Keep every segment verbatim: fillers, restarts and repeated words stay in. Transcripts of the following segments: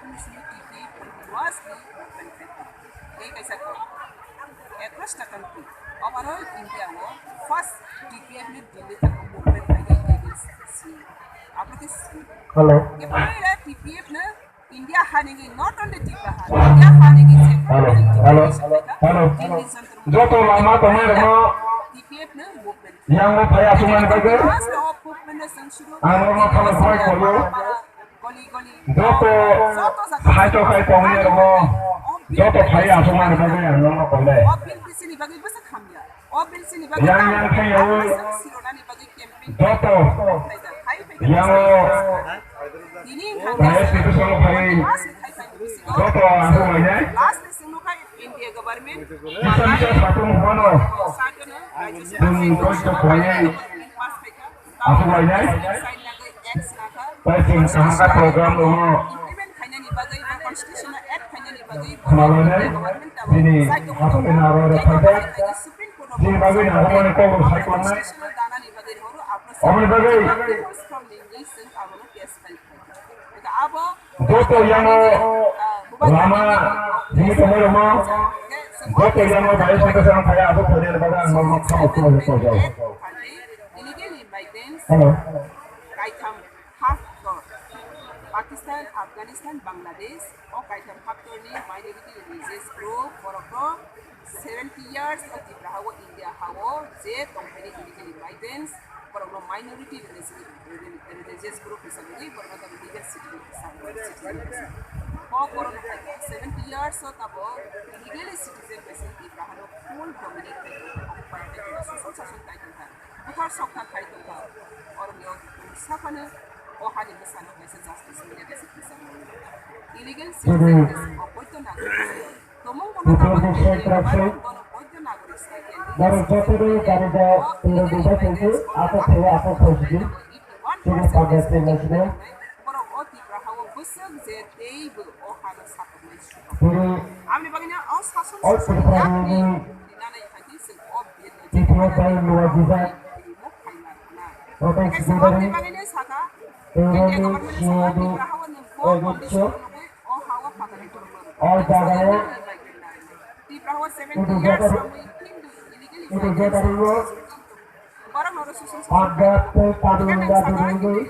T P F was the movement. Tei kaisa ko across the country, overall India o first T P F ni Delhi thangwi movement khainai against C A A. Abo khe Hello. Khe pura T P F no India hanigi, not only Tipra ha, India hanigi je Hello, hello, hello. Joto lama tongmani rokno T P F no movement. Yang bo phai aswkmani bagwi. Last of movement no sengsiru. Ang rokno khamar phai khorlo. Goli goli. Joto joto jaga. Hai to khai tongmani rokno. Joto phai aswkmani bagwi ang rokno khorle. O bill bisini bagwi bwsa khamya. O bill sini bagwi yang yang khai yawi. Sirona ni bagwi campaign. Joto. Yang o. Dini wngkha bahai twi bwskango phai joto aswk lainai. Last ni sengno kha India government. Kisa kisa satung hwno. Chwng kosto khlaiwi aswk lainai. Tei chwng kaham kha program rwno. Implement khainani bagwi ba constitution no add khainani bagwi khwna lainai. Bini aswk ni naro rok phaijak. Bini bagwi nangkukmani kok rok sai khlaknai. Oboni bagwi joto yango lama himwi tongmani rokno joto yango bai sanka sanka phai aswk phainani bagwi ang norokno khamung khulumwi tongo. Hello. Pakistan, Bangladesh, o kaitham haptorni minority religious group, borokno seventy years o Tipra ha-o, India ha-o, je tongphaini illegal migrants, borokno minority religious, religious group hisab bai borokno tamo legal citizen hisab bai, citizen hisab bai. O borokno hai seventy years o tamo legally citizen bai se Tipra hano full dominate khai tongkha, occupy khai tongkha, susung sason khai tongkha. Buthar sokha khai tongkha. Oroni o saphano o hani bwsano kaisa justice manya kaisa kisa illegal citizen kaisa oboidho nagorik. Tomung bono tabuk bono oboidho nagorik status ni borok jotono gari da tiro dubai tongkhe, aswk khlaiwi aswk khlai sidi. Tini Congress ni naiside. Borok o Tipra ha-o bwswk je teibo o hano sakoknai suka. Tini Aboni bagwino o sason o sason Tripura ni rinani thangwi chwng o bill no T P F bai nuwa jijak protest leader ni bagwino saka, India government saka Tipra ha-o nwng bo condition rwnai o ha-o phatarni borok rok. O jaga o Tipra ha-o seventy years samui Hindu illegally migrants. Borok no susung sason. Punjab tei Tamil Nadu ni wngwi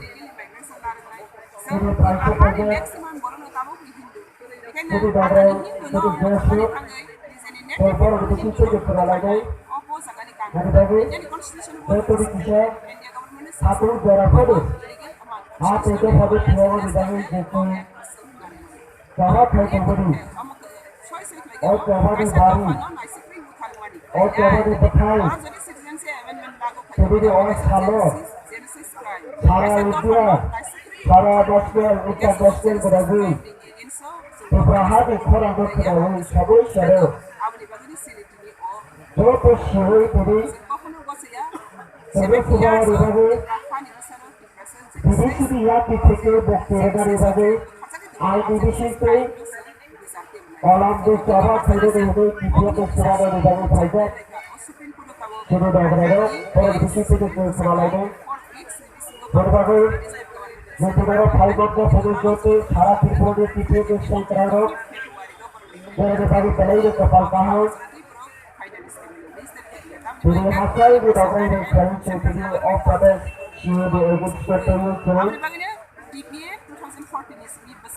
chini Tripura ni Hindu. Chini dograi, chini Jesu, tei borok bisingo chwngno khwna lainai. Boni bagwi joto ni kisa satung jora phano ha tei dophano thwiyama ni bagwi je chwng Choba khai tongmani, o chobani bari, o chobani bwthai, tebini o salo sara India, sara gospel, Uttar gospel gwdagwi Tipra hani khorang no khwnawi sabwi sero. Joto siwi tini tebo chuba rwbago B B C ni yati theke bokti rwna rwbago I B B C tei Olamdi choba khainani hwnwi T P F ni chuba rwbago phaijak. Chini dogra rok borok B B C ni tei chwng khwna lainai. Borok bagwi meeting oro phai manna phano joto sara Tripura ni T P F ni sengkrak rok borok ni bagwi belai no kwpal kaham. Tini haslai ni dogra ni khlaio chwng tini o phatar C A A ni against o tongwi chwng.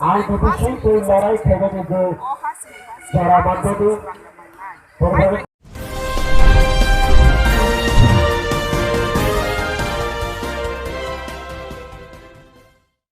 I B B C tei lorai khainani je jora manjani borok bagwi